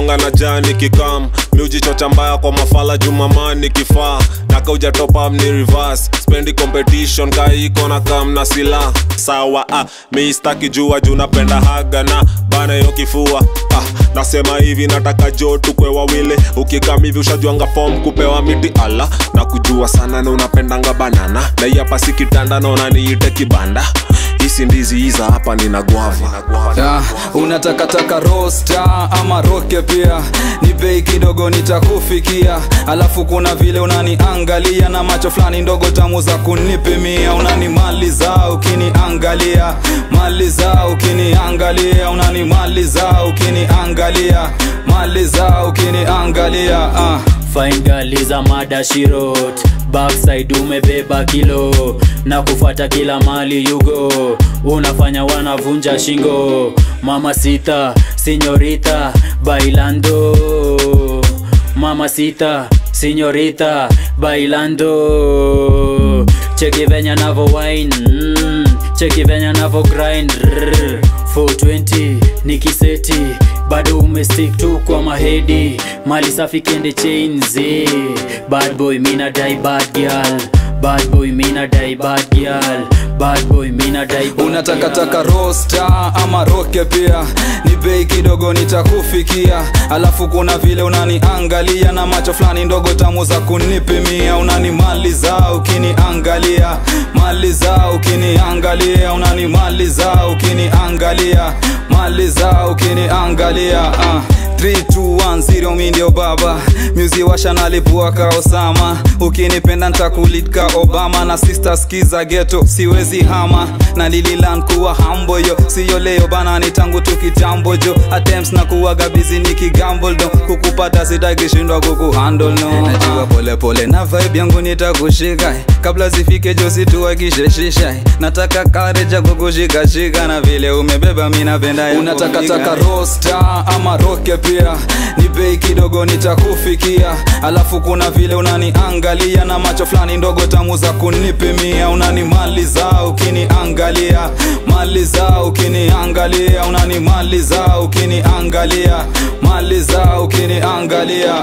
Gonga na jani kikam, miujichocha mbaya kwa mafala jumamani kifaa. Naka uja top up ni reverse, spendi competition kaiko na kam na sila. Sawa ah, mi staki jua juu napenda haga na bana yo kifua. Ah, nasema hivi nataka jo tukwe wawili. Ukikam hivi ushajuanga form kupewa miti ala. Na kujua sana na unapendanga banana. Na hii hapa si kitanda na unaniite kibanda. Hisi ndizi hiza hapa nina guava. Unataka taka rosta ama roke pia, ni bei kidogo nitakufikia. Alafu kuna vile unaniangalia na macho flani ndogo tamu za kunipimia. Unanimaliza ukiniangalia, maliza ukiniangalia. Unanimaliza ukiniangalia, maliza ukiniangalia. Fine girl is a mother she wrote. Backside umebeba kilo, na kufuata kila mali you go. Unafanya wanavunja shingo. Mama sita, señorita, bailando. Mama sita, señorita, bailando. Cheki venya navo wine, cheki venya navo grind. 420 nikiseti, bado umestick tu kwa mahedi. Mali safi kende chains, eh. Bad boy mina die bad girl. Bad boy mina die bad girl. Bad boy mina die bad girl. Unataka taka rosta ama roke pia, ni bei kidogo nitakufikia. Alafu kuna vile unaniangalia na macho flani ndogo tamu za kunipimia. Unanimaliza ukiniangalia, maliza ukiniangalia. Unanimaliza ukiniangalia, maliza ukiniangalia. 3, 2, 1, 0 mi ndio baba. Music washa nalipua ka Osama. Ukinipenda nitakulead ka Obama. Na sister skiza ghetto siwezi hama. Na nililan kuwa humble yo, siyo leo bana ni tangu tu kitambo jo. Attempts na kuwaga busy nikigamble do. Kukupata sitakishindwa kukuhandle no. Najua pole pole na vibe yangu nitakushika. Kabla zifike jo situakishe. Nataka courage ya kukushika shika. Na vile umebeba mi napenda ya unataka taka rosta ama roke pia, ni bei kidogo nitakufikia. Alafu kuna vile unaniangalia na macho flani ndogo tamu za kunipimia. Unanimaliza ukiniangalia, maliza ukiniangalia. Unanimaliza ukiniangalia, maliza ukiniangalia.